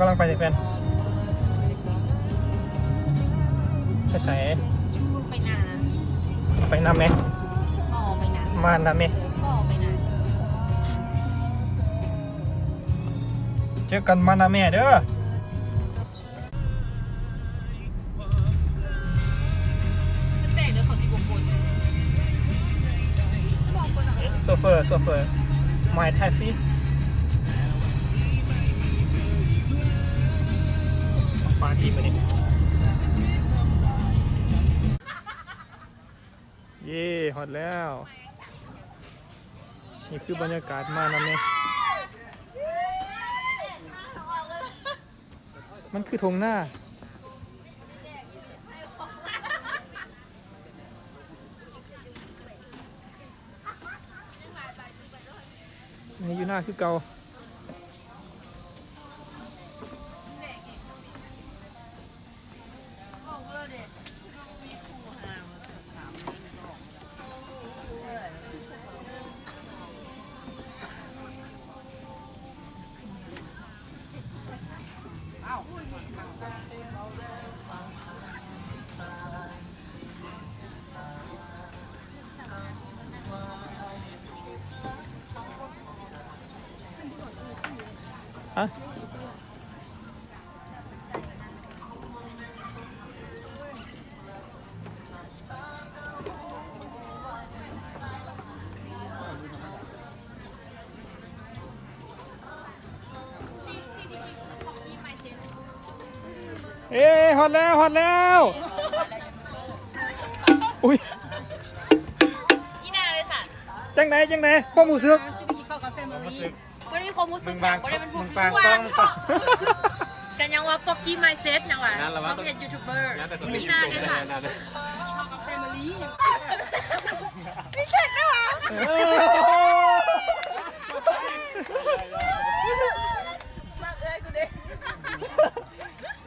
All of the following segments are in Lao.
ກຳລັງໄປໃສແຟນ? ໄປໃສ? ໄປນາ. ໄປນຳແມ? ບໍ່ໄປນາ. ມານຳແມ? ບໍ່ໄປນາ. ເຈີກັນມານຳແມເດີ. ໂຊເຟີ ໂຊເຟີ My taxi. ປາດີມານີ້. ເຢ້ ຮອດແລ້ວ. ນີ້ຄືບັນຍາກາດມານຳແມ. ມັນຄືທົ່ງນາ. ໃຫ້ຢູ່ນາຄືເກົ່າ. ເອີ ຮອດແລ້ວ ຮອດແລ້ວ. ອຸ້ຍ ອີ່ໜ້າເລີຍຊັ້ນ. ຈັ່ງໃດ ຈັ່ງໃດ ຄວາມຮູ້ສຶກ? ຊິໄປກິນເຂົ້າກັບແຟມິລີ. ບໍ່ໄດ້ມີຄວາມຮູ້ສຶກຫຍັງ ບໍ່ໄດ້ເປັນຜູ້ຖືກຫວຍ. ກະຍັງວ່າ foggy mindset ຫຍັງຫວາ ຊອບເຮັດຢູທູບເບີ. ອີ່ໜ້າເດຊະ ແຟມິລີ ມີເຊັກໄດ້ຫວາ? ມັກເອື້ອຍກູເດ້.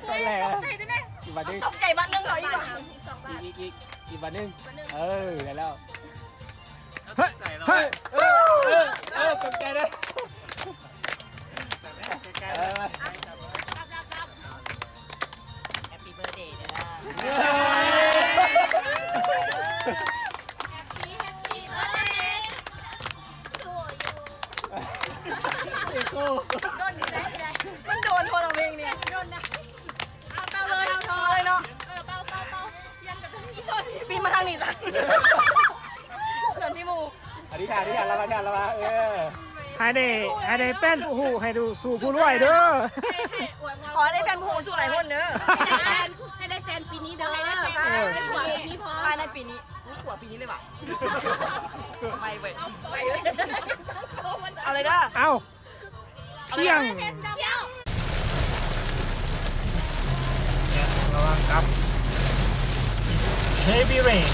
ຕົກໃຈເດ້ແມ່. ອີກບາດໜຶ່ງ ຕົກໃຈບາດໜຶ່ງເນາະ. ອີກບາດ ອີກ ອີກ ອີກບາດໜຶ່ງ. ເອີ ໄດ້ແລ້ວ. ເຮີ້ຍ ເຮີ້ຍ ເອີ ເອີ ເອີ ຕົກໃຈເດ້. ເອີ Happy birthday ເດີ. ໂດນແຊະເລີຍ ມັນໂດນໂທລະເວງນີ້ ໂດນນະ. ເອົາເປົ່າເລີຍ ເອົາເລີຍເນາະ. ເອີ ເປົ່າ ເປົ່າ ເປົ່າ ທຽນກັບ ປີນມາທາງນີ້ຈ້ະ. ເກີນທີ່ໝູ່. ອະທິຖານ ອະທິຖານລະວ່າ ອະທິຖານລະວ່າ ເອີ ໃຫ້ໄດ້ ໃຫ້ໄດ້ແຟນຜູ້ຮູ້ ໃຫ້ດູສູ່ຜູ້ລວຍເດີ. ຂໍໃຫ້ໄດ້ແຟນຜູ້ຮູ້ສູ່ຫຼາຍຄົນເດີ. ໃຫ້ໄດ້ແຟນປີນີ້ເດີ. ໃຫ້ໄດ້ຜົວປີນີ້ພໍ ພາຍໃນປີນີ້. ອຸ້ຍ ຜົວປີນີ້ເລີຍຫວາ? ໄວເວີຍ ເອົາເລີຍເດີ. ເອົ້າ ທ່ຽງ ລະວັງກັບ It's heavy rain.